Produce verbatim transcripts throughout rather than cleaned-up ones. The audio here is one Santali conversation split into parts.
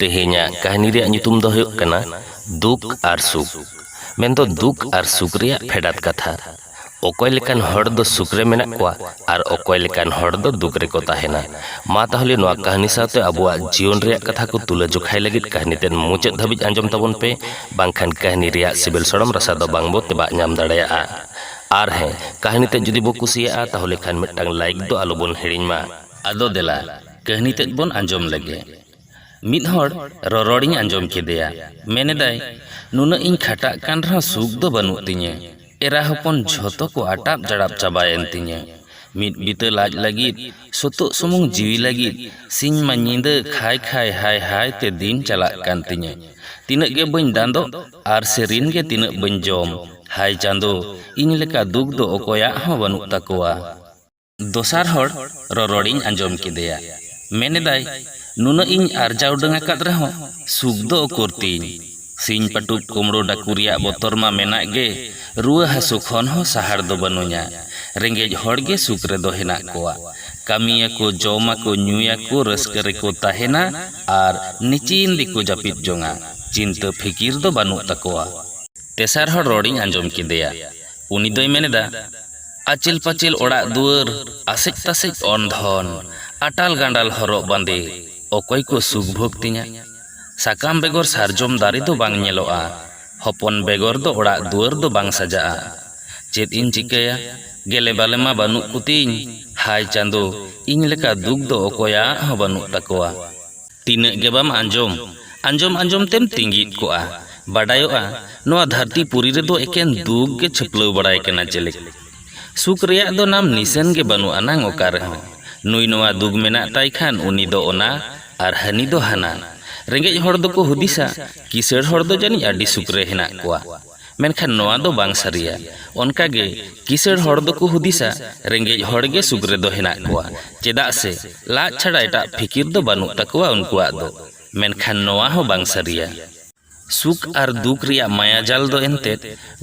ᱛᱮᱦᱮᱧᱟᱜ ᱠᱟᱹᱦᱱᱤ ᱨᱮᱭᱟᱜ ᱧᱩᱛᱩᱢ ᱫᱚ ᱦᱩᱭᱩᱜ ᱠᱟᱱᱟ ᱫᱩᱠ ᱟᱨ ᱥᱩᱠ, ᱢᱮᱱᱫᱚ ᱫᱩᱠ ᱟᱨ ᱥᱩᱠ ᱨᱮᱭᱟᱜ ᱯᱷᱮᱰᱟᱛ ᱠᱟᱛᱷᱟ᱾ ᱚᱠᱚᱭ ᱞᱮᱠᱟᱱ ᱦᱚᱲ ᱫᱚ ᱥᱩᱠ ᱨᱮ ᱢᱮᱱᱟᱜ ᱠᱚᱣᱟ ᱟᱨ ᱚᱠᱚᱭ ᱞᱮᱠᱟᱱ ᱦᱚᱲ ᱫᱚ ᱫᱩᱠ ᱨᱮᱠᱚ ᱛᱟᱦᱮᱱᱟ᱾ ᱢᱟ ᱛᱟᱦᱚᱞᱮ ᱱᱚᱣᱟ ᱠᱟᱹᱦᱱᱤ ᱥᱟᱶᱛᱮ ᱟᱵᱚᱣᱟᱜ ᱡᱤᱭᱚᱱ ᱨᱮᱭᱟᱜ ᱠᱟᱛᱷᱟ ᱠᱚ ᱛᱩᱞᱟᱹ ᱡᱚᱠᱷᱟᱭ ᱞᱟᱹᱜᱤᱫ ᱠᱟᱹᱦᱱᱤ ᱛᱮᱫ ᱢᱩᱪᱟᱹᱫ ᱫᱷᱟᱹᱵᱤᱡ ᱟᱸᱡᱚᱢ ᱛᱟᱵᱚᱱ ᱯᱮ, ᱵᱟᱝᱠᱷᱟᱱ ᱠᱟᱹᱦᱱᱤ ᱨᱮᱭᱟᱜ ᱥᱤᱵᱤᱞ ᱥᱚᱲᱚᱢ ᱨᱟᱥᱟ ᱫᱚ ᱵᱟᱝ ᱵᱚ ᱛᱮᱵᱟᱜ ᱧᱟᱢ ᱫᱟᱲᱮᱭᱟᱜᱼᱟ᱾ ᱟᱨ ᱦᱮᱸ, ᱠᱟᱹᱦᱱᱤ ᱛᱮᱫ ᱡᱩᱫᱤ ᱵᱚ ᱠᱩᱥᱤᱭᱟᱜᱼᱟ, ᱛᱟᱦᱚᱞᱮ ᱠᱷᱟᱱ ᱢᱤᱫᱴᱟᱝ ᱞᱟᱭᱤᱠ ᱫᱚ ᱟᱞᱚ ᱵᱚᱱ ᱦᱤᱲᱤᱧ ᱢᱟ᱾ ᱟᱫᱚ ᱫᱮᱞᱟ, ᱠᱟᱹᱦᱱᱤ ᱛᱮᱫ ᱵᱚᱱ ᱟᱸᱡᱚᱢ ᱞᱮᱜᱮ᱾ ᱢᱤᱫ ᱦᱚᱲ ᱨᱚᱨᱚᱲᱤᱧ ᱟᱸᱡᱚᱢ ᱠᱮᱫᱮᱭᱟ᱾ ᱢᱮᱱᱮᱫᱟᱭ, "ᱱᱩᱱᱟᱹᱜ ᱤᱧ ᱠᱷᱟᱴᱟᱜ ᱠᱟᱱ ᱨᱮᱦᱚᱸ ᱥᱩᱠ ᱫᱚ ᱵᱟᱹᱱᱩᱜ ᱛᱤᱧᱟᱹ᱾ ᱮᱨᱟ ᱦᱚᱯᱚᱱ ᱡᱷᱚᱛᱚ ᱠᱚ ᱟᱴᱟᱵ ᱡᱟᱲᱟᱵ ᱪᱟᱵᱟᱭᱮᱱ ᱛᱤᱧᱟᱹ᱾ ᱢᱤᱫ ᱵᱤᱛᱟᱹ ᱞᱟᱡ ᱞᱟᱹᱜᱤᱫ, ᱥᱩᱛᱩᱜ ᱥᱩᱢᱩᱝ ᱡᱤᱣᱤ ᱞᱟᱹᱜᱤᱫ, ᱥᱤᱧ ᱢᱟ ᱧᱤᱫᱟᱹ ᱠᱷᱟᱭ ᱠᱷᱟᱭ ᱦᱟᱭ ᱦᱟᱭ ᱛᱮ ᱫᱤᱱ ᱪᱟᱞᱟᱜ ᱠᱟᱱ ᱛᱤᱧᱟᱹ᱾ ᱛᱤᱱᱟᱹᱜ ᱜᱮ ᱵᱟᱹᱧ ᱫᱟᱸᱫᱚᱜ ᱟᱨ ᱥᱮ ᱨᱤᱱ ᱜᱮ ᱛᱤᱱᱟᱹᱜ ᱵᱟᱹᱧ ᱡᱚᱢ᱾ ᱦᱟᱭ ᱪᱟᱸᱫᱚ, ᱤᱧ ᱞᱮᱠᱟ ᱫᱩᱠ ᱫᱚ ᱚᱠᱚᱭᱟᱜ ᱦᱚᱸ ᱵᱟᱹᱱᱩᱜ ᱛᱟᱠᱚᱣᱟ᱾" ᱫᱚᱥᱟᱨ ᱦᱚᱲ ᱨᱚᱨᱚᱲᱤᱧ ᱟᱸᱡᱚᱢ ᱠᱮᱫᱮᱭᱟ᱾ ᱢᱮᱱᱮᱫᱟᱭ, "ᱱᱩᱱᱟᱹᱜ ᱤᱧ ᱟᱨᱡᱟᱣ ᱩᱰᱟᱹᱝ ᱟᱠᱟᱫ ᱨᱮᱦᱚᱸ ᱥᱩᱠ ᱫᱚ ᱩᱠᱩᱨ ᱛᱤᱧ? ᱥᱤᱧ ᱯᱟᱹᱴᱩᱵ ᱠᱩᱢᱲᱩ ᱰᱟᱹᱠᱩ ᱨᱮᱭᱟᱜ ᱵᱚᱛᱚᱨ ᱢᱟ ᱢᱮᱱᱟᱜ ᱜᱮ, ᱨᱩᱣᱟᱹ ᱦᱟᱹᱥᱩ ᱠᱷᱚᱱ ᱦᱚᱸ ᱥᱟᱦᱟᱲ ᱫᱚ ᱵᱟᱹᱱᱩᱧᱟ᱾ ᱨᱮᱸᱜᱮᱡ ᱦᱚᱲ ᱜᱮ ᱥᱩᱠ ᱨᱮᱫᱚ ᱦᱮᱱᱟᱜ ᱠᱚᱣᱟ᱾ ᱠᱟᱹᱢᱤᱭᱟᱠᱚ, ᱡᱚᱢᱟᱠᱚ, ᱧᱩᱭᱟᱠᱚ, ᱨᱟᱹᱥᱠᱟᱹ ᱨᱮᱠᱚ ᱛᱟᱦᱮᱱᱟ ᱟᱨ ᱱᱤᱪᱤᱱ ᱫᱤᱠᱚ ᱡᱟᱹᱯᱤᱫ ᱡᱚᱝᱟ᱾ ᱪᱤᱱᱛᱟᱹ ᱯᱷᱤᱠᱤᱨ ᱫᱚ ᱵᱟᱹᱱᱩᱜ ᱛᱟᱠᱚᱣᱟ᱾" ᱛᱮᱥᱟᱨ ᱦᱚᱲ ᱨᱚᱲᱤᱧ ᱟᱸᱡᱚᱢ ᱠᱮᱫᱮᱭᱟ᱾ ᱩᱱᱤ ᱫᱚᱭ ᱢᱮᱱᱮᱫᱟ, "ᱟᱪᱤᱞ ᱯᱟᱪᱤᱞ ᱚᱲᱟᱜ ᱫᱩᱣᱟᱹᱨ, ᱟᱥᱮᱡ ᱛᱟᱥᱮᱡ ᱚᱱ ᱫᱷᱚᱱ, ᱟᱴᱟᱞ ᱜᱟᱸᱰᱟᱞ ᱦᱚᱨᱚᱜ ᱵᱟᱸᱫᱮ, ᱚᱠᱚᱭ ᱠᱚ ᱥᱩᱠ ᱵᱷᱳᱜᱽ ᱛᱤᱧᱟ? ᱥᱟᱠᱟᱢ ᱵᱮᱜᱚᱨ ᱥᱟᱨᱡᱚᱢ ᱫᱟᱨᱮ ᱫᱚ ᱵᱟᱝ ᱧᱮᱞᱚᱜᱼᱟ, ᱦᱚᱯᱚᱱ ᱵᱮᱜᱚᱨ ᱫᱚ ᱚᱲᱟᱜ ᱫᱩᱣᱟᱹᱨ ᱫᱚ ᱵᱟᱝ ᱥᱟᱡᱟᱜᱼᱟ᱾ ᱪᱮᱫ ᱤᱧ ᱪᱤᱠᱟᱹᱭᱟ? ᱜᱮᱞᱮ ᱵᱟᱞᱮ ᱢᱟ ᱵᱟᱹᱱᱩᱜ ᱠᱚᱛᱤᱧ, ᱦᱟᱭ ᱪᱟᱸᱫᱚ, ᱤᱧ ᱞᱮᱠᱟ ᱫᱩᱠ ᱫᱚ ᱚᱠᱚᱭᱟᱜ ᱦᱚᱸ ᱵᱟᱹᱱᱩᱜ ᱛᱟᱠᱚᱣᱟ᱾" ᱛᱤᱱᱟᱹᱜ ᱜᱮ ᱵᱟᱢ ᱟᱸᱡᱚᱢ, ᱟᱸᱡᱚᱢ ᱟᱸᱡᱚᱢ ᱛᱮᱢ ᱛᱤᱸᱜᱤᱫ ᱠᱚᱜᱼᱟ᱾ ᱵᱟᱰᱟᱭᱚᱜᱼᱟ, ᱱᱚᱣᱟ ᱫᱷᱟᱹᱨᱛᱤ ᱯᱩᱨᱤ ᱨᱮᱫᱚ ᱮᱠᱮᱱ ᱫᱩᱠ ᱜᱮ ᱪᱷᱟᱹᱯᱞᱟᱹᱣ ᱵᱟᱲᱟᱭ ᱠᱟᱱᱟ ᱪᱮᱞᱮ᱾ ᱥᱩᱠ ᱨᱮᱭᱟᱜ ᱫᱚ ᱱᱟᱢ ᱱᱤᱥᱟᱹᱱ ᱜᱮ ᱵᱟᱹᱱᱩᱜ ᱟᱱᱟᱝ ᱚᱠᱟ ᱨᱮᱦᱚᱸ᱾ ᱱᱩᱭ ᱱᱚᱣᱟ ᱫᱩᱠ ᱢᱮᱱᱟᱜ ᱛᱟᱭ ᱠᱷᱟᱱ ᱩᱱᱤ ᱫᱚ ᱚᱱᱟ ᱟᱨ ᱦᱟᱹᱱᱤ ᱫᱚ ᱦᱟᱱᱟ᱾ ᱨᱮᱸᱜᱮᱡ ᱦᱚᱲ ᱫᱚᱠᱚ ᱦᱩᱫᱤᱥᱟ, ᱠᱤᱥᱟᱹᱬ ᱦᱚᱲ ᱫᱚ ᱡᱟᱹᱱᱤᱡ ᱟᱹᱰᱤ ᱥᱩᱠ ᱨᱮ ᱦᱮᱱᱟᱜ ᱠᱚᱣᱟ᱾ ᱢᱮᱱᱠᱷᱟᱱ ᱱᱚᱣᱟ ᱫᱚ ᱵᱟᱝ ᱥᱟᱹᱨᱤᱭᱟ᱾ ᱚᱱᱠᱟᱜᱮ ᱠᱤᱥᱟᱹᱬ ᱦᱚᱲ ᱫᱚᱠᱚ ᱦᱩᱫᱤᱥᱟ, ᱨᱮᱸᱜᱮᱡ ᱦᱚᱲ ᱜᱮ ᱥᱩᱠ ᱨᱮᱫᱚ ᱦᱮᱱᱟᱜ ᱠᱚᱣᱟ, ᱪᱮᱫᱟᱜ ᱥᱮ ᱞᱟᱡ ᱪᱷᱟᱲᱟ ᱮᱴᱟᱜ ᱯᱷᱤᱠᱤᱨ ᱫᱚ ᱵᱟᱹᱱᱩᱜ ᱛᱟᱠᱚᱣᱟ ᱩᱱᱠᱩᱣᱟᱜ ᱫᱚ᱾ ᱢᱮᱱᱠᱷᱟᱱ ᱱᱚᱣᱟ ᱦᱚᱸ ᱵᱟᱝ ᱥᱟᱹᱨᱤᱭᱟ᱾ ᱥᱩᱠ ᱟᱨ ᱫᱩᱠ ᱨᱮᱭᱟᱜ ᱢᱟᱭᱟ ᱡᱟᱞ ᱫᱚ ᱮᱱᱛᱮᱫ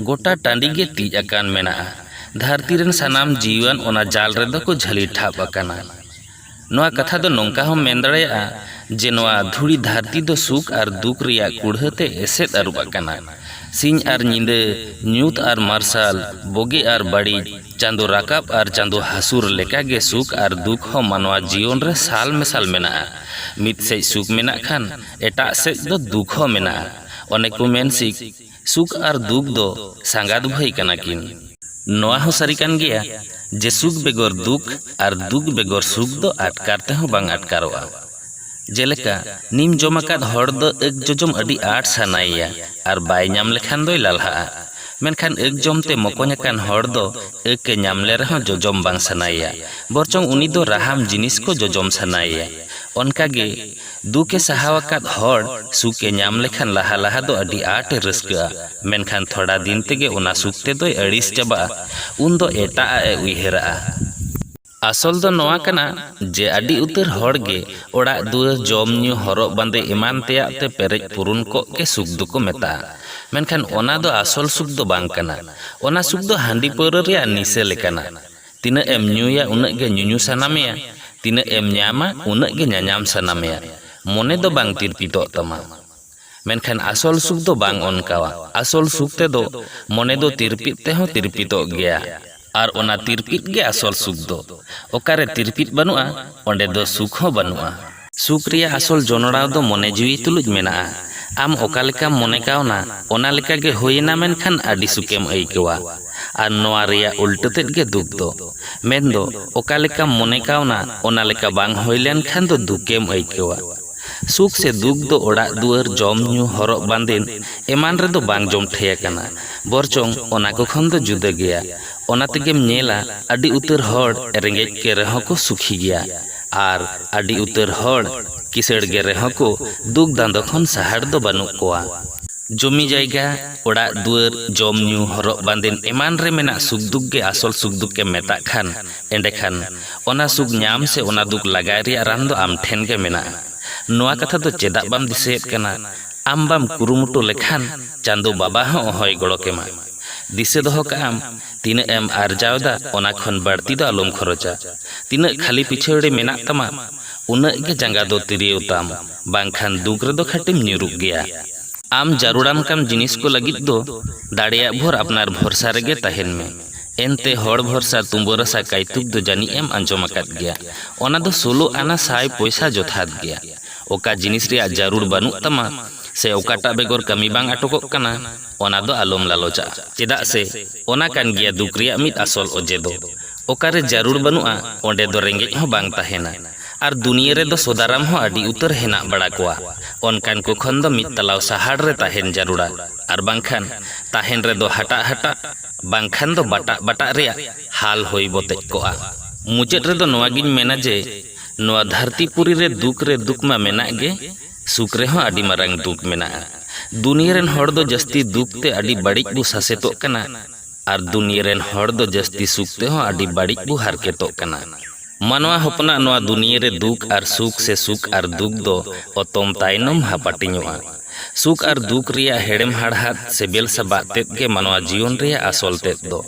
ᱜᱚᱴᱟ ᱴᱟᱺᱰᱤ ᱜᱮ ᱛᱤᱡ ᱟᱠᱟᱱ ᱢᱮᱱᱟᱜᱼᱟ᱾ ᱫᱷᱟᱹᱨᱛᱤ ᱨᱮᱱ ᱥᱟᱱᱟᱢ ᱡᱤᱣᱤᱣᱟᱱ ᱚᱱᱟ ᱡᱟᱞ ᱨᱮᱫᱚ ᱠᱚ ᱡᱷᱟᱹᱞᱤ ᱴᱷᱟᱵ ᱟᱠᱟᱱᱟ᱾ ᱱᱚᱣᱟ ᱠᱟᱛᱷᱟ ᱫᱚ ᱱᱚᱝᱠᱟ ᱦᱚᱸᱢ ᱢᱮᱱ ᱫᱟᱲᱮᱭᱟᱜᱼᱟ, ᱡᱮ ᱱᱚᱣᱟ ᱫᱷᱩᱲᱤ ᱫᱷᱟᱹᱨᱛᱤ ᱫᱚ ᱥᱩᱠ ᱟᱨ ᱫᱩᱠ ᱨᱮᱭᱟᱜ ᱠᱩᱲᱦᱟᱹ ᱛᱮ ᱮᱥᱮᱫ ᱟᱹᱨᱩᱵ ᱟᱠᱟᱱᱟ᱾ ᱥᱤᱧ ᱟᱨ ᱧᱤᱫᱟᱹ, ᱧᱩᱛ ᱟᱨ ᱢᱟᱨᱥᱟᱞ, ᱵᱳᱜᱮ ᱟᱨ ᱵᱟᱹᱲᱤᱡ, ᱪᱟᱸᱫᱚ ᱨᱟᱠᱟᱵ ᱟᱨ ᱪᱟᱸᱫᱚ ᱦᱟᱹᱥᱩᱨ ᱞᱮᱠᱟᱜᱮ ᱥᱩᱠ ᱟᱨ ᱫᱩᱠ ᱦᱚᱸ ᱢᱟᱱᱣᱟ ᱡᱤᱭᱚᱱ ᱨᱮ ᱥᱟᱞ ᱢᱮᱥᱟᱞ ᱢᱮᱱᱟᱜᱼᱟ᱾ ᱢᱤᱫ ᱥᱮᱫ ᱥᱩᱠ ᱢᱮᱱᱟᱜ ᱠᱷᱟᱱ ᱮᱴᱟᱜ ᱥᱮᱫ ᱫᱚ ᱫᱩᱠ ᱦᱚᱸ ᱢᱮᱱᱟᱜᱼᱟ᱾ ᱚᱱᱮ ᱠᱚ ᱢᱮᱱ ᱥᱤᱠ, ᱥᱩᱠ ᱟᱨ ᱫᱩᱠ ᱫᱚ ᱥᱟᱸᱜᱟᱛ ᱵᱷᱟᱹᱭ ᱠᱟᱱᱟ ᱠᱤᱱ᱾ ᱱᱚᱣᱟ ᱦᱚᱸ ᱥᱟᱹᱨᱤ ᱠᱟᱱ ᱜᱮᱭᱟ ᱡᱮ ᱥᱩᱠ ᱵᱮᱜᱚᱨ ᱫᱩᱠ ᱟᱨ ᱫᱩᱠ ᱵᱮᱜᱚᱨ ᱥᱩᱠ ᱫᱚ ᱟᱴᱠᱟᱨ ᱛᱮᱦᱚᱸ ᱵᱟᱝ ᱟᱴᱠᱟᱨᱚᱜᱼᱟ᱾ ᱡᱮᱞᱮᱠᱟ, ᱱᱤᱢ ᱡᱚᱢ ᱟᱠᱟᱫ ᱦᱚᱲ ᱫᱚ ᱟᱹᱠ ᱡᱚᱡᱚᱢ ᱟᱹᱰᱤ ᱟᱸᱴ ᱥᱟᱱᱟᱭᱮᱭᱟ ᱟᱨ ᱵᱟᱭ ᱧᱟᱢ ᱞᱮᱠᱷᱟᱱ ᱫᱚᱭ ᱞᱟᱞᱦᱟᱜᱼᱟ᱾ ᱢᱮᱱᱠᱷᱟᱱ ᱟᱹᱠ ᱡᱚᱢ ᱛᱮ ᱢᱚᱠᱚᱧ ᱟᱠᱟᱱ ᱦᱚᱲ ᱫᱚ ᱟᱹᱠ ᱮ ᱧᱟᱢ ᱞᱮ ᱨᱮᱦᱚᱸ ᱡᱚᱡᱚᱢ ᱵᱟᱝ ᱥᱟᱱᱟᱭᱮᱭᱟ, ᱵᱚᱨᱪᱚᱝ ᱩᱱᱤ ᱫᱚ ᱨᱟᱦᱟᱢ ᱡᱤᱱᱤᱥ ᱠᱚ ᱡᱚᱡᱚᱢ ᱥᱟᱱᱟᱭᱮᱭᱟ᱾ ᱚᱱᱠᱟᱜᱮ, ᱫᱩᱠ ᱮ ᱥᱟᱦᱟᱣ ᱟᱠᱟᱫ ᱦᱚᱲ ᱥᱩᱠ ᱮ ᱧᱟᱢ ᱞᱮᱠᱷᱟᱱ ᱞᱟᱦᱟ ᱞᱟᱦᱟ ᱫᱚ ᱟᱹᱰᱤ ᱟᱸᱴ ᱮ ᱨᱟᱹᱥᱠᱟᱹᱜᱼᱟ, ᱢᱮᱱᱠᱷᱟᱱ ᱛᱷᱚᱲᱟ ᱫᱤᱱ ᱛᱮᱜᱮ ᱚᱱᱟ ᱥᱩᱠ ᱛᱮᱫᱚᱭ ᱟᱹᱲᱤᱥ ᱪᱟᱵᱟᱜᱼᱟ᱾ ᱩᱱ ᱫᱚ ᱮᱴᱟᱜ ᱟᱜ ᱮ ᱩᱭᱦᱟᱹᱨᱟᱜᱼᱟ᱾ ᱟᱥᱚᱞ ᱫᱚ ᱱᱚᱣᱟ ᱠᱟᱱᱟ ᱡᱮ ᱟᱹᱰᱤ ᱩᱛᱟᱹᱨ ᱦᱚᱲ ᱜᱮ ᱚᱲᱟᱜ ᱫᱩᱣᱟᱹᱨ, ᱡᱚᱢ ᱧᱩ, ᱦᱚᱨᱚᱜ ᱵᱟᱸᱫᱮ ᱮᱢᱟᱱ ᱛᱮᱭᱟᱜ ᱛᱮ ᱯᱮᱨᱮᱡ ᱯᱩᱨᱩᱱ ᱠᱚᱜ ᱜᱮ ᱥᱩᱠ ᱫᱚᱠᱚ ᱢᱮᱛᱟᱜᱼᱟ᱾ ᱢᱮᱱᱠᱷᱟᱱ ᱚᱱᱟ ᱫᱚ ᱟᱥᱚᱞ ᱥᱩᱠ ᱫᱚ ᱵᱟᱝ ᱠᱟᱱᱟ᱾ ᱚᱱᱟ ᱥᱩᱠ ᱫᱚ ᱦᱟᱺᱰᱤ ᱯᱟᱹᱣᱨᱟᱹ ᱨᱮᱭᱟᱜ ᱱᱤᱥᱟᱹ ᱞᱮᱠᱟᱱᱟ᱾ ᱛᱤᱱᱟᱹᱜ ᱮᱢ ᱧᱩᱭᱟ, ᱩᱱᱟᱹᱜ ᱜᱮ ᱧᱩᱧᱩ ᱥᱟᱱᱟ ᱢᱮᱭᱟ᱾ ᱛᱤᱱᱟᱹᱜ ᱮᱢ ᱧᱟᱢᱟ, ᱩᱱᱟᱹᱜ ᱜᱮ ᱧᱟᱧᱟᱢ ᱥᱟᱱᱟ ᱢᱮᱭᱟ᱾ ᱢᱚᱱᱮ ᱫᱚ ᱵᱟᱝ ᱛᱤᱨᱯᱤᱛᱚᱜ ᱛᱟᱢᱟ᱾ ᱢᱮᱱᱠᱷᱟᱱ ᱟᱥᱚᱞ ᱥᱩᱠ ᱫᱚ ᱵᱟᱝ ᱚᱱᱠᱟᱣᱟ᱾ ᱟᱥᱚᱞ ᱥᱩᱠ ᱛᱮᱫᱚ ᱢᱚᱱᱮ ᱫᱚ ᱛᱤᱨᱯᱤᱛ ᱛᱮᱦᱚᱸ ᱛᱤᱨᱯᱤᱛᱚᱜ ᱜᱮᱭᱟ᱾ ᱟᱨ ᱚᱱᱟ ᱛᱤᱨᱯᱤᱛ ᱜᱮ ᱟᱥᱚᱞ ᱥᱩᱠ ᱫᱚ᱾ ᱚᱠᱟᱨᱮ ᱛᱤᱨᱯᱤᱛ ᱵᱟᱹᱱᱩᱜᱼᱟ, ᱚᱸᱰᱮ ᱫᱚ ᱥᱩᱠ ᱦᱚᱸ ᱵᱟᱹᱱᱩᱜᱼᱟ᱾ ᱥᱩᱠ ᱨᱮᱭᱟᱜ ᱟᱥᱚᱞ ᱡᱚᱱᱚᱲᱟᱣ ᱫᱚ ᱢᱚᱱᱮ ᱡᱤᱣᱤ ᱛᱩᱞᱩᱡ ᱢᱮᱱᱟᱜᱼᱟ᱾ ᱟᱢ ᱚᱠᱟ ᱞᱮᱠᱟᱢ ᱢᱚᱱᱮ ᱠᱟᱣᱱᱟ, ᱚᱱᱟ ᱞᱮᱠᱟ ᱜᱮ ᱦᱩᱭᱮᱱᱟ, ᱢᱮᱱᱠᱷᱟᱱ ᱟᱹᱰᱤ ᱥᱩᱠᱮᱢ ᱟᱹᱭᱠᱟᱹᱣᱟ᱾ ᱟᱨ ᱱᱚᱣᱟ ᱨᱮᱭᱟᱜ ᱩᱞᱴᱟᱹ ᱛᱮᱫ ᱜᱮ ᱫᱩᱠ ᱫᱚ᱾ ᱢᱮᱱᱫᱚ, ᱚᱠᱟ ᱞᱮᱠᱟᱢ ᱢᱚᱱᱮ ᱠᱟᱣᱱᱟ, ᱚᱱᱟ ᱞᱮᱠᱟ ᱵᱟᱝ ᱦᱩᱭ ᱞᱮᱱᱠᱷᱟᱱ ᱫᱚ ᱫᱩᱠᱮᱢ ᱟᱹᱭᱠᱟᱹᱣᱟ᱾ ᱥᱩᱠ ᱥᱮ ᱫᱩᱠ ᱫᱚ ᱚᱲᱟᱜ ᱫᱩᱣᱟᱹᱨ, ᱡᱚᱢ ᱧᱩ, ᱦᱚᱨᱚᱜ ᱵᱟᱸᱫᱮᱱ ᱮᱢᱟᱱ ᱨᱮᱫᱚ ᱵᱟᱝ ᱡᱚᱢᱴᱷᱮᱭ ᱟᱠᱟᱱᱟ, ᱵᱚᱨᱪᱚᱝ ᱚᱱᱟ ᱠᱚ ᱠᱷᱚᱱ ᱫᱚ ᱡᱩᱫᱟᱹ ᱜᱮᱭᱟ᱾ ᱚᱱᱟ ᱛᱮᱜᱮᱢ ᱧᱮᱞᱟ, ᱟᱹᱰᱤ ᱩᱛᱟᱹᱨ ᱦᱚᱲ ᱨᱮᱸᱜᱮᱡ ᱜᱮ ᱨᱮᱦᱚᱸ ᱠᱚ ᱥᱩᱠᱷᱤ ᱜᱮᱭᱟ, ᱟᱨ ᱟᱹᱰᱤ ᱩᱛᱟᱹᱨ ᱦᱚᱲ ᱠᱤᱥᱟᱹᱬ ᱜᱮ ᱨᱮᱦᱚᱸ ᱠᱚ ᱫᱩᱠ ᱫᱟᱸᱫᱚ ᱠᱷᱚᱱ ᱥᱟᱦᱟᱲ ᱫᱚ ᱵᱟᱹᱱᱩᱜ ᱠᱚᱣᱟ᱾ ᱡᱚᱢᱤ ᱡᱟᱭᱜᱟ, ᱚᱲᱟᱜ ᱫᱩᱣᱟᱹᱨ, ᱡᱚᱢ ᱧᱩ, ᱦᱚᱨᱚᱜ ᱵᱟᱸᱫᱮᱱ ᱮᱢᱟᱱ ᱨᱮ ᱢᱮᱱᱟᱜ ᱥᱩᱠ ᱫᱩᱠ ᱜᱮ ᱟᱥᱚᱞ ᱥᱩᱠ ᱫᱩᱠ ᱮᱢ ᱢᱮᱛᱟᱜ ᱠᱷᱟᱱ, ᱮᱸᱰᱮᱠᱷᱟᱱ ᱚᱱᱟ ᱥᱩᱠ ᱧᱟᱢ ᱥᱮ ᱚᱱᱟ ᱫᱩᱠ ᱞᱟᱜᱟᱭ ᱨᱮᱭᱟᱜ ᱨᱟᱱ ᱫᱚ ᱟᱢ ᱴᱷᱮᱱ ᱜᱮ ᱢᱮᱱᱟᱜᱼᱟ᱾ ᱱᱚᱣᱟ ᱠᱟᱛᱷᱟ ᱫᱚ ᱪᱮᱫᱟᱜ ᱵᱟᱢ ᱫᱤᱥᱟᱹᱭᱮᱫ ᱠᱟᱱᱟ? ᱟᱢ ᱵᱟᱢ ᱠᱩᱨᱩᱢᱩᱴᱩ ᱞᱮᱠᱷᱟᱱ ᱪᱟᱸᱫᱚ ᱵᱟᱵᱟ ᱦᱚᱸ ᱚᱦᱚᱭ ᱜᱚᱲᱚ ᱠᱮᱢᱟ᱾ ᱫᱤᱥᱟᱹ ᱫᱚᱦᱚ ᱠᱟᱜ ᱟᱢ, ᱛᱤᱱᱟᱹᱜ ᱮᱢ ᱟᱨᱡᱟᱣ ᱮᱫᱟ, ᱚᱱᱟ ᱠᱷᱚᱱ ᱵᱟᱹᱲᱛᱤ ᱫᱚ ᱟᱞᱚᱢ ᱠᱷᱚᱨᱚᱪᱟ᱾ ᱛᱤᱱᱟᱹᱜ ᱠᱷᱟᱹᱞᱤ ᱯᱤᱪᱷᱟᱹᱲᱤ ᱢᱮᱱᱟᱜ ᱛᱟᱢᱟ, ᱩᱱᱟᱹᱜ ᱜᱮ ᱡᱟᱸᱜᱟ ᱫᱚ ᱛᱤᱨᱭᱳ ᱛᱟᱢ, ᱵᱟᱝᱠᱷᱟᱱ ᱫᱩᱠ ᱨᱮᱫᱚ ᱠᱷᱟᱹᱴᱤᱢ ᱧᱩᱨᱩᱜ ᱜᱮᱭᱟ᱾ ᱟᱢ ᱡᱟᱹᱨᱩᱲᱟᱢ ᱠᱟᱱ ᱡᱤᱱᱤᱥ ᱠᱚ ᱞᱟᱹᱜᱤᱫ ᱫᱚ ᱫᱟᱲᱮᱭᱟᱜ ᱵᱷᱳᱨ ᱟᱯᱱᱟᱨ ᱵᱷᱚᱨᱥᱟ ᱨᱮᱜᱮ ᱛᱟᱦᱮᱱ ᱢᱮ᱾ ᱮᱱᱛᱮ ᱦᱚᱲ ᱵᱷᱚᱨᱥᱟ ᱛᱩᱢᱵᱟᱹ ᱨᱟᱥᱟ ᱠᱟᱭᱛᱩᱠ ᱫᱚ ᱡᱟᱹᱱᱤᱡ ᱮᱢ ᱟᱸᱡᱚᱢ ᱟᱠᱟᱫ ᱜᱮᱭᱟ᱾ ᱚᱱᱟ ᱫᱚ ᱥᱳᱞᱳ ᱟᱱᱟ ᱥᱟᱭ ᱯᱚᱭᱥᱟ ᱡᱚᱛᱷᱟᱛ ᱜᱮᱭᱟ᱾ ᱚᱠᱟ ᱡᱤᱱᱤᱥ ᱨᱮᱭᱟᱜ ᱡᱟᱹᱨᱩᱲ ᱵᱟᱹᱱᱩᱜ ᱛᱟᱢᱟ ᱥᱮ ᱚᱠᱟᱴᱟᱜ ᱵᱮᱜᱚᱨ ᱠᱟᱹᱢᱤ ᱵᱟᱝ ᱟᱴᱚᱠᱚᱜ ᱠᱟᱱᱟ, ᱚᱱᱟ ᱫᱚ ᱟᱞᱚᱢ ᱞᱟᱞᱚᱪᱟᱜᱼᱟ᱾ ᱪᱮᱫᱟᱜ ᱥᱮ ᱚᱱᱟ ᱠᱟᱱ ᱜᱮᱭᱟ ᱫᱩᱠ ᱨᱮᱭᱟᱜ ᱢᱤᱫ ᱟᱥᱚᱞ ᱚᱡᱮ ᱫᱚ᱾ ᱚᱠᱟᱨᱮ ᱡᱟᱹᱨᱩᱲ ᱵᱟᱹᱱᱩᱜᱼᱟ, ᱚᱸᱰᱮ ᱫᱚ ᱨᱮᱸᱜᱮᱡ ᱦᱚᱸ ᱵᱟᱝ ᱛᱟᱦᱮᱱᱟ᱾ ᱟᱨ ᱫᱩᱱᱤᱭᱟᱹ ᱨᱮᱫᱚ ᱥᱚᱫᱟᱨᱟᱢ ᱦᱚᱸ ᱟᱹᱰᱤ ᱩᱛᱟᱹᱨ ᱦᱮᱱᱟᱜ ᱵᱟᱲᱟ ᱠᱚᱣᱟ᱾ ᱚᱱᱠᱟᱱ ᱠᱚ ᱠᱷᱚᱱ ᱫᱚ ᱢᱤᱫ ᱛᱟᱞᱟᱣ ᱥᱟᱦᱟᱲ ᱨᱮ ᱛᱟᱦᱮᱱ ᱡᱟᱹᱨᱩᱲᱟ᱾ ᱟᱨ ᱵᱟᱝᱠᱷᱟᱱ ᱛᱟᱦᱮᱱ ᱨᱮᱫᱚ ᱦᱟᱴᱟᱜ ᱦᱟᱴᱟᱜ, ᱵᱟᱝᱠᱷᱟᱱ ᱫᱚ ᱵᱟᱴᱟᱜ ᱵᱟᱴᱟᱜ ᱨᱮᱭᱟᱜ ᱦᱟᱞ ᱦᱩᱭ ᱵᱚᱛᱮᱡ ᱠᱚᱜᱼᱟ᱾ ᱢᱩᱪᱟᱹᱫ ᱨᱮᱫᱚ ᱱᱚᱣᱟ ᱜᱤᱧ ᱢᱮᱱᱟ ᱡᱮ ᱱᱚᱣᱟ ᱫᱷᱟᱹᱨᱛᱤ ᱯᱩᱨᱤ ᱨᱮ ᱫᱩᱠ ᱨᱮ ᱫᱩᱠ ᱢᱟ ᱢᱮᱱᱟᱜ ᱜᱮ, ᱥᱩᱠ ᱨᱮᱦᱚᱸ ᱟᱹᱰᱤ ᱢᱟᱨᱟᱝ ᱫᱩᱠ ᱢᱮᱱᱟᱜᱼᱟ᱾ ᱫᱩᱱᱤᱭᱟᱹ ᱨᱮᱱ ᱦᱚᱲ ᱫᱚ ᱡᱟᱹᱥᱛᱤ ᱫᱩᱠ ᱛᱮ ᱟᱹᱰᱤ ᱵᱟᱹᱲᱤᱡ ᱵᱚ ᱥᱟᱥᱮᱛᱚᱜ ᱠᱟᱱᱟ, ᱟᱨ ᱫᱩᱱᱤᱭᱟᱹ ᱨᱮᱱ ᱦᱚᱲ ᱫᱚ ᱡᱟᱹᱥᱛᱤ ᱥᱩᱠ ᱛᱮᱦᱚᱸ ᱟᱹᱰᱤ ᱵᱟᱹᱲᱤᱡ ᱵᱚ ᱦᱟᱨᱠᱮᱛᱚᱜ ᱠᱟᱱᱟ᱾ ᱢᱟᱱᱣᱟ ᱦᱚᱯᱚᱱᱟᱜ ᱱᱚᱣᱟ ᱫᱩᱱᱤᱭᱟᱹ ᱨᱮ ᱫᱩᱠ ᱟᱨ ᱥᱩᱠ ᱥᱮ ᱥᱩᱠ ᱟᱨ ᱫᱩᱠ ᱫᱚ ᱚᱛᱚᱢ ᱛᱟᱭᱱᱚᱢ ᱦᱟᱯᱟᱴᱤᱧᱚᱜᱼᱟ᱾ ᱥᱩᱠ ᱟᱨ ᱫᱩᱠ ᱨᱮᱭᱟᱜ ᱦᱮᱲᱮᱢ ᱦᱟᱲᱦᱟᱫ ᱥᱤᱵᱤᱞ ᱥᱟᱵᱟᱫ ᱛᱮᱫ ᱜᱮ ᱢᱟᱱᱣᱟ ᱡᱤᱭᱚᱱ ᱨᱮᱭᱟᱜ ᱟᱥᱚᱞ ᱛᱮᱫ ᱫᱚ᱾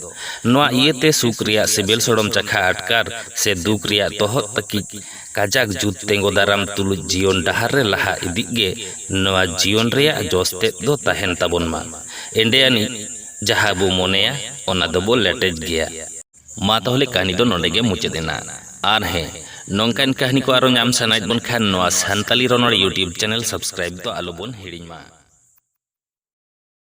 ᱱᱚᱣᱟ ᱤᱭᱟᱹᱛᱮ ᱥᱩᱠ ᱨᱮᱭᱟᱜ ᱥᱤᱵᱤᱞ ᱥᱚᱲᱚᱢ ᱪᱟᱠᱷᱟ ᱟᱴᱠᱟᱨ ᱥᱮ ᱫᱩᱠ ᱨᱮᱭᱟᱜ ᱛᱚᱦᱚᱫ ᱛᱟᱹᱠᱤᱡ ᱠᱟᱡᱟᱠ ᱡᱩᱛ ᱛᱮᱸᱜᱚ ᱫᱟᱨᱟᱢ ᱛᱩᱞᱩᱡ ᱡᱤᱭᱚᱱ ᱰᱟᱦᱟᱨ ᱨᱮ ᱞᱟᱦᱟ ᱤᱫᱤᱜ ᱜᱮ ᱱᱚᱣᱟ ᱡᱤᱭᱚᱱ ᱨᱮᱭᱟᱜ ᱡᱚᱥ ᱛᱮᱫ ᱫᱚ ᱛᱟᱦᱮᱱ ᱛᱟᱵᱚᱱ ᱢᱟ᱾ ᱮᱸᱰᱮ ᱟᱹᱱᱤᱡ ᱡᱟᱦᱟᱸ ᱵᱚ ᱢᱚᱱᱮᱭᱟ, ᱚᱱᱟ ᱫᱚᱵᱚ ᱞᱮᱴᱮᱡ ᱜᱮᱭᱟ᱾ ᱢᱟ ᱛᱟᱦᱚᱞᱮ ᱠᱟᱹᱦᱱᱤ ᱫᱚ ᱱᱚᱰᱮ ᱜᱮ ᱢᱩᱪᱟᱹᱫ ᱮᱱᱟ᱾ ᱟᱨ ᱦᱮᱸ, ᱱᱚᱝᱠᱟᱱ ᱠᱟᱹᱦᱱᱤ ᱠᱚ ᱟᱨᱚ ᱧᱟᱢ ᱥᱟᱱᱟᱭᱮᱫ ᱵᱚᱱ ᱠᱷᱟᱱ ᱱᱚᱣᱟ ᱥᱟᱱᱛᱟᱞᱤ ᱨᱚᱱᱚᱲ YouTube channel subscribe ᱫᱚ ᱟᱞᱚ ᱵᱚᱱ ᱦᱤᱲᱤᱧ ᱢᱟ᱾